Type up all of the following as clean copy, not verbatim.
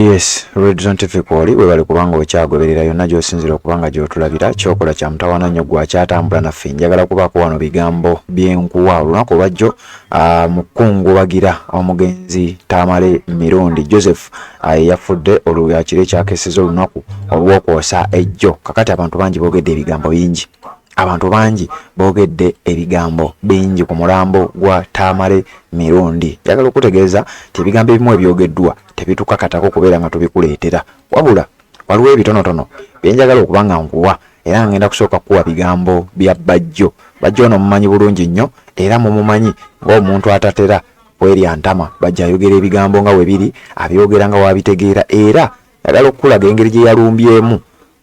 Yes, Red Zone TV kwoli webale kubanga okyagoberera yonna gy'osinzira okuba nga gy'otulabira. Kyokola kya mutawaana nnyo gwe akyatambula naffe. Njagala kubaako wano bigambo byenkuwa olunaku olwajjo mu kukungubagira omugenzi Tamale Mirundi Joseph eyafudde olwakiro ekyakeseza olunaku olw'okwosa ejjo. Kakati abantu bangi boogedde ebigambo bingi. Abantu bangi boogedde ebigambo bingi ku mulambo gwa Tamale Mirundi. Njagala okutegeeza nti ebigambo ebimu ebyogeddwa tebitukakatako kubeera nga tubikuleetera, wabula waliwo ebitonotono bye njagala okuba nga nkuwa, era ngenda kusooka kukuwa bigambo bya Bajjo. Bajjo ono mumanyi bulungi nnyo era mumumanyi ng'omuntu atatera kwerya ntama. Bajjo ayogera ebigambo nga we biri, abyogera nga wabitegeera, era njagala okukulaga engeri gye yalumbyemu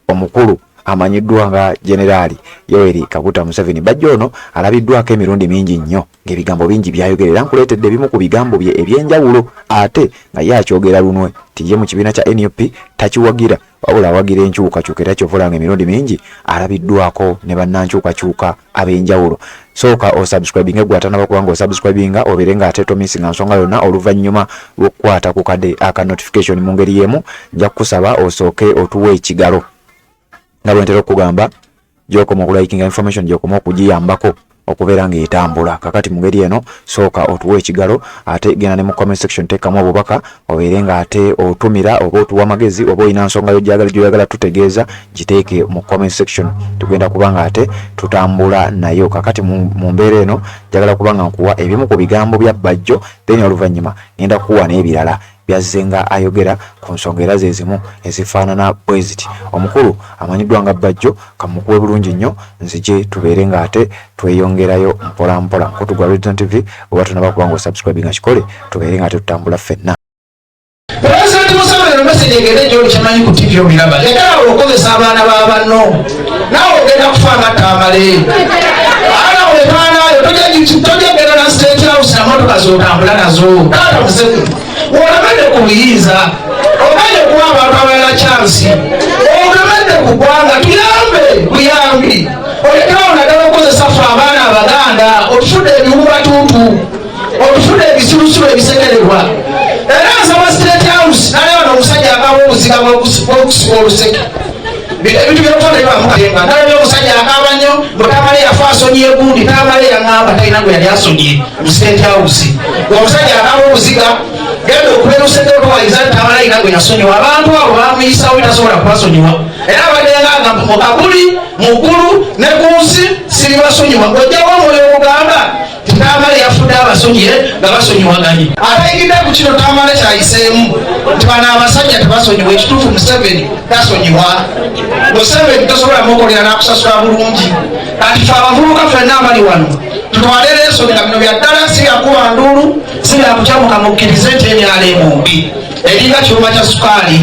omukulu amanyiddwa nga Generaali Yoweri Kaguta Museveni. Bajjo ono alabiddwako emirundi mingi nnyo ng'ebigambo bingi by'ayogera, era nkuleetedde ebimu ku bigambo bye eby'enjawulo, ate nga ye akyogera lunwe nti ye mu kibiina kya NUP takiwagira, wabula awagira enkyukakyuka, era kyova olaba nga emirundi mingi alabiddwako ne bannankyukakyuka ab'enjawulo. Sooka osubscribinge gwe atanaba kuba nga osubscribinga, obeere nga ate tomisinga nsonga yonna oluvannyuma lw'okukwata ku kade aka notification. Mu ngeri y'emu nja kukusaba osooke otuwe ekigalo nga bwe ntera okugamba, gy'okoma okulikinga information gy'okoma okugiyambako okubeera ng'etambula. Kakati mu ngeri eno sooka otuwe ekigalo, ate genda ne mu comment section, teekamu obubaka, obeere ng'ate otumira oba otuwa amagezi, oba olina nsonga yo gyagala gy'oyagala tutegeeza, giteeke mu comment section, tugenda kuba nga ate tutambula nayo. Kakati mu mbeera eno njagala kuba nga nkuwa ebimu ku bigambo bya Bajjo, then oluvannyuma ngenda kukuwa n'ebirala byazze nga ayogera ku nsonga era ze zimu ezifaanana bwe ziti. Omukulu amanyiddwa nga Bajjo kamukuwe bulungi nnyo, nzije tubeere ng'ate tweyongerayo mpola mpola. Mukutu gwa Red Zone TV, oba tonaba kuba nga osubscribinga, kikole, tubeere nga tutambula ffenna. Pulezidenti Museveni, message egende gyoli. Kyemanyi ku TV obiraba. Lekera okozesa abaana ba banno, naawe ogenda kufa nga Tamale. Aana webaanayo tojja genda na State House na motoka zotambula nazo. Taata Museveni, olemedde ku buyinza, ogende kuwa abantu abalala chance. Ogemedde ku ggwanga, tuyambe buyambi, olekerawo naddala okukozesa ffe abaana Abaganda. Otufudde ebiwubatuutu, otufudde ebisirusiru ebisekererwa. Era nsaba State House, nalaba nomusajja akaba obuziga bwokusiba oluseke, ebintu byokufa tebibamukatemba. Nalabye omusajja akaaba nnyo mbu Tamale yafa asonyiye gundi. Tamale yaŋŋamba talina gwe yali asonyiye mu State House. Omusajja akaaba obuziga, genda okubeera oluseke, otwaliza nti Tamale alina gwe yasonyiwa. Abantu abo bamuyisawo, tasobola kubasonyiwa. Era abaddenga agamba mu kabuli, mu ggulu ne ku nsi siribasonyiwa. Ojjawo omwoyo ogugamba Tamale yafudde abasonyiye nga basonyiwaganye. Atayigidde ku kino Tamale kyayiseemu nti bano abasajja tebasonyiwa. Ekituufu, Museveni tasonyiwa. Museveni tosobola mukolera nakusasula bulungi. Kati fe abavubuka ffenna abali wano tutwale lesson nga bino byaddala, si byakuba nduulu, si byakukyamuka. Mukkirize nti emyalo emumbi eringa kyuma kya sukaali,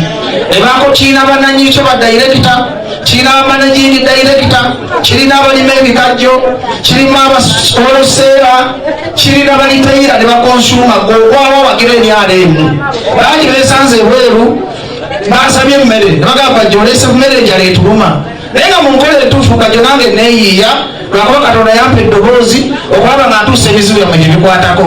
ebaako kiina bananyikyo ba director, kirina ba managing director, kirina abalima ebikajjo, kirimu abawoloseera, kirina ba retailer ne ba consumer. Gweokwawa wagira emyalo emu bangi besanze ebweru, basabye emmere ne bagamba, "Jjo oleese mmere, enjala etuluma." Naye nga mu nkola entuufu, kajjo nange neeyiiya, lwakuba Katonda yampa eddoboozi okulaba nga ntuusa ebizibu byammwe gye bikwatako.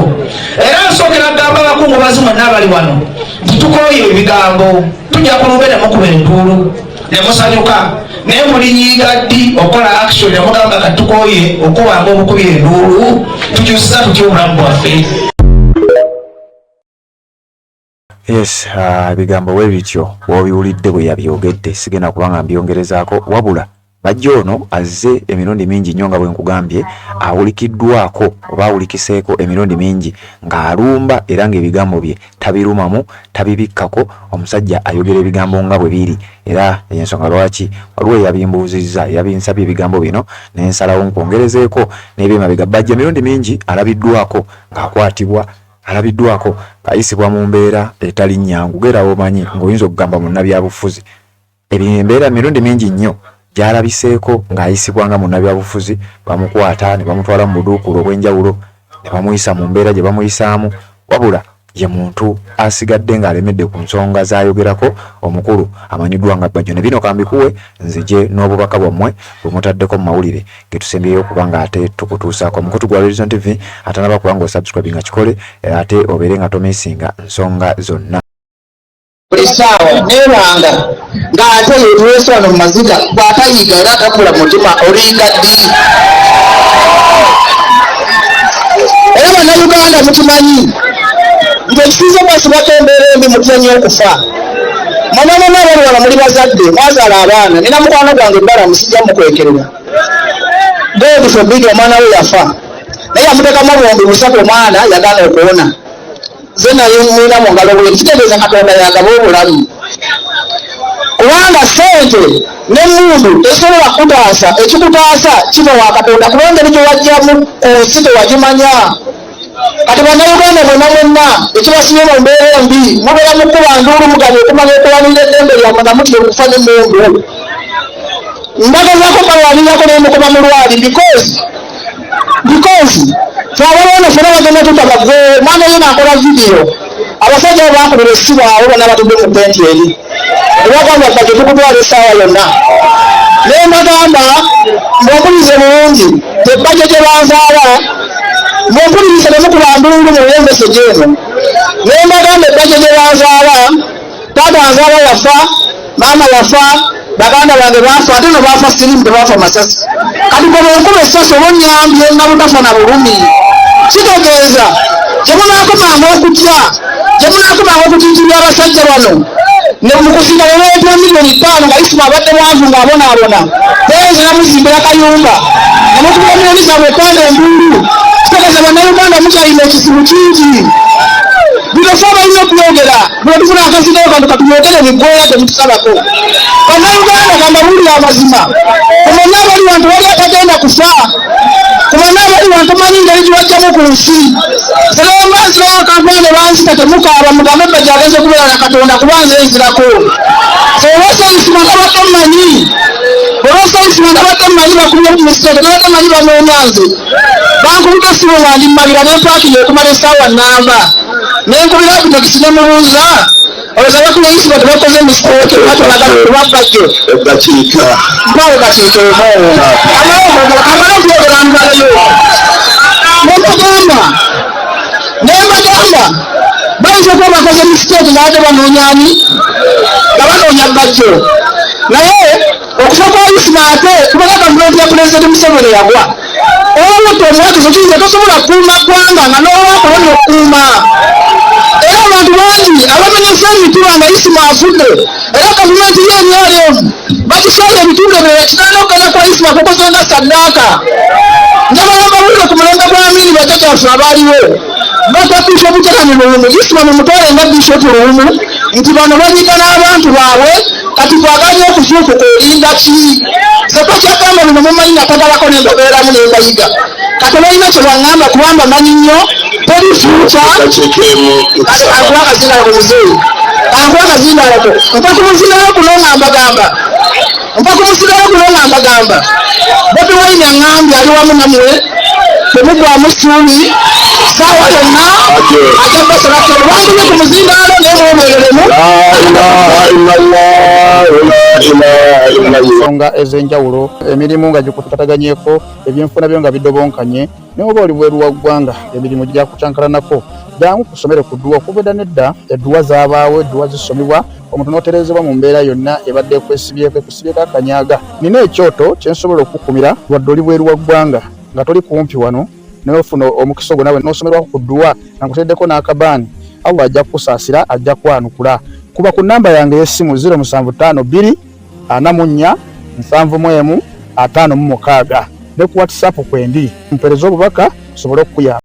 Era nsookera kugamba abakungubazi mwenna abali wano nti tukooye ebigambo. Tujja kulumbe ne mukuba entuulu ne musanyuka, naye mulinyiiga ddi okukola action ne mugamba, "Kati tukooye okubanga obukubi enduulu, tukyusiza tutya obulamu bwaffe?" Yes, ebigambo bwe bityo bw'obiwulidde bwe yabyogedde, sigenda kuba nga mbyongerezaako. Wabula Bajjo ono azze emirundi mingi nnyo nga bwe nkugambye awulikiddwako oba awulikiseeko emirundi mingi ng'alumba, era ng'ebigambo bye tabirumamu, tabibikkako. Omusajja ayogera ebigambo nga bwe biri, era ensonga lwaki waliwo eyabimbuuzizza, yabinsabye ebigambo bino, ne nsalawo nkwongerezeeko n'ebyemabega. Bajjo emirundi mingi alabiddwako ng'akwatibwa, alabiddwako ng'ayisibwa mu mbeera etali nnyangu. Geera womanyi ng'oyinza okugamba munnabyabufuzi, embeera mirundi mingi nnyo gy'alabiseeko ng'ayisibwa nga munnabyabufuzi, bamukwata ne bamutwala mu buduukulu obw'enjawulo ne bamuyisa mu mbeera gye bamuyisaamu, wabula ye muntu asigadde ng'alemedde ku nsonga z'ayogerako. Omukulu amanyiddwa nga Bajjo, ne bino kambikuwe, nzije n'obubaka bwammwe bwe mutaddeko mu mawulire ge tusembyeyo okuba ng'ate tukutuusaako. Omukutu gwa Red Zone TV, atanaba kuba ng'osubscribe nga kikole, ate obeere nga tomisinga nsonga zonna. Buli ssaawa nebanga ng'ate yetuweesa wano mu maziga, bw'atayiga era atakula mutima, olinda ddi? Era Bannayuganda mukimanyi nti ekisinza okwasibako embeera embi, mutya nnyo okufa. Mwenamwena abali wano muli bazadde, mwazaala abaana. Nina mukwano gwange bbala, musijja mukwekerera, God forbid omwana we yafa, naye yamuteekamu obuwumbi 300, omwana yagaana okuwona. Nze naye mwina mu ngalo bwe kitegeeza Katonda yagaba obulamu, kubanga ssente n'emmundu tezisobola kukutaasa. Ekikutaasa kiva wa Katonda, kubanga eri gyewajjamu ku nsi tewagimanya. Kati Bannayuganda mwenna mwenna ekibasibye mu mbeera embi, mubeera mu kkuba nduulu, mugabye okumanya okulwanirira eddembe lyammwe nga mutya okufa n'emmundu. Mbagezaako balwanirako naye mukuba mulwali, because fe abalwana fena bagenda tuta bagwe. Mwana ye nakola vidiyo, abasajja abo bankubira essimu, abo bonna batudde mu tenti eri, nebagamba bajje tukutwala essaawa yonna. Naye mbagamba, mbumpulirize bulungi, tebajje gye banzaala, mumpulirize, temukuba ndululu mu message eno. Naye mbagamba, ebajje gye banzaala, taata anzaala yafa, maama yafa, baganda bange bafa, ate no bafa sirimu, tebafa masasi. Kati gwe bwenkuba essasi oba onyambye nga butafa na bulumi. Kitegeeza gyemunaakomanga okutya, gyemunaakomanga okutiitibya abasajja bano ne mukusinga bwebeetwa miliyoni 5, nga Isima abadde mwanvu ng'abonaabona, teyinza namuzimbira kayumba, nga mukubira miliyoni zaabwe 5 enduulu. Kitegeeza Bannayuganda mukyalina ekizibu kingi. Bino fe abalina okwogera, bwe tufuna akazinayo kantu katubyogere biggweya, temutusabako. Bannayuganda, kambabuulire amazima, kumonna abali wantu wali atagenda kufa, kumonna abali wantu manyi ngeri giwajjamu ku nsi. Ziromba nzirayo Kampala ne banzita, temukaaba, mugambe bajja agenza okubeera na Katonda, kuba nze nzirako. Olwosayisima nabadde mmanyi, olwosayisima nabadde mmanyi bakubye mistake, nabadde mmanyi banoonya nze. Bankubidde essimu nga ndi mmalira, nempaakiri okumala essaawa namba, nenkubira Abitex nemubuuza, olowooza bakubye Isima tebakoze mistake, batwalagala kuba bajjo? Eddakiika. Mpawo dakiika emu, kamale okwogera mbalayo. Nembagamba bayinza okuba bakoze mistake nga ate banoonyani, nga banoonya bajjo. Naye okufa kwa Isima ate kubanga gavumenti ya Pulezidenti Museveni yagwa olwolutta omwakizo, kiyinza tosobola kukuuma ggwanga nga n'olwakulonda okukuuma. Era abantu bangi abamenyesa emituba nga Isima afudde, era gavumenti y'eNRM bakisaala ebitundu ebirala kinaana okugenda kwa Isima kukoze nga saddaaka. Njagala mbawulire, ku mulembe gwa Amini, bajjajjaffe abaaliwo bata Bishop Jackson Luwum. Isima mumutwale nga Bishop Luwum, nti bano banyiga n'abantu baabwe. Kati gwaganya okuzuukuka, olinda ki? Zekokyagamba bino mumanyi, natagalako nembabeeramu nembayiga. Kati balina kye baŋŋamba, kubanga manyi nnyo teri future. Eddakiika emu, nkusaba. Ankuwa akazindaalo muzeeyi, ankuwa akazindaalo. Mpa ku muzindaalo kuno nga mbagamba, mpa ku muzindaalo kuno nga mbagamba, Bobi Wine aŋŋambye ali wamu nammwe, temugwamu ssuubi, saawa yonna ajja basalako. Bangubye ku muzindaalo, naye mwebereremu. La ilaha illallah, la ilaha illallah. Ensonga ez'enjawulo, emirimu nga gikutataganyeko, ebyenfuna byo nga bidobonkanye, naye oba oli bweru wa ggwanga, emirimu gyakucankalanako, jangu kusomere ku dduwa. Okuva edda nedda edduwa zaabaawo, edduwa zisomebwa omuntu n'otereezebwa mu mbeera yonna ebadde ekwesibyeko, ekusibyeko akanyaga. Nina ekyoto kye nsobola okukumira wadde oli bweru wa ggwanga, nga toli kumpi wano, naye ofuna omukisa ogwo nawe n'osomerwako ku dduwa nga nkuteddeko n'akabaani. Allah ajja kukusaasira, ajja kwanukula. Kuba ku namba yange ey'essimu 0752 44 71 56, ne ku WhatsApp kwendi, mpeereza obubaka nsobole okukuyamba.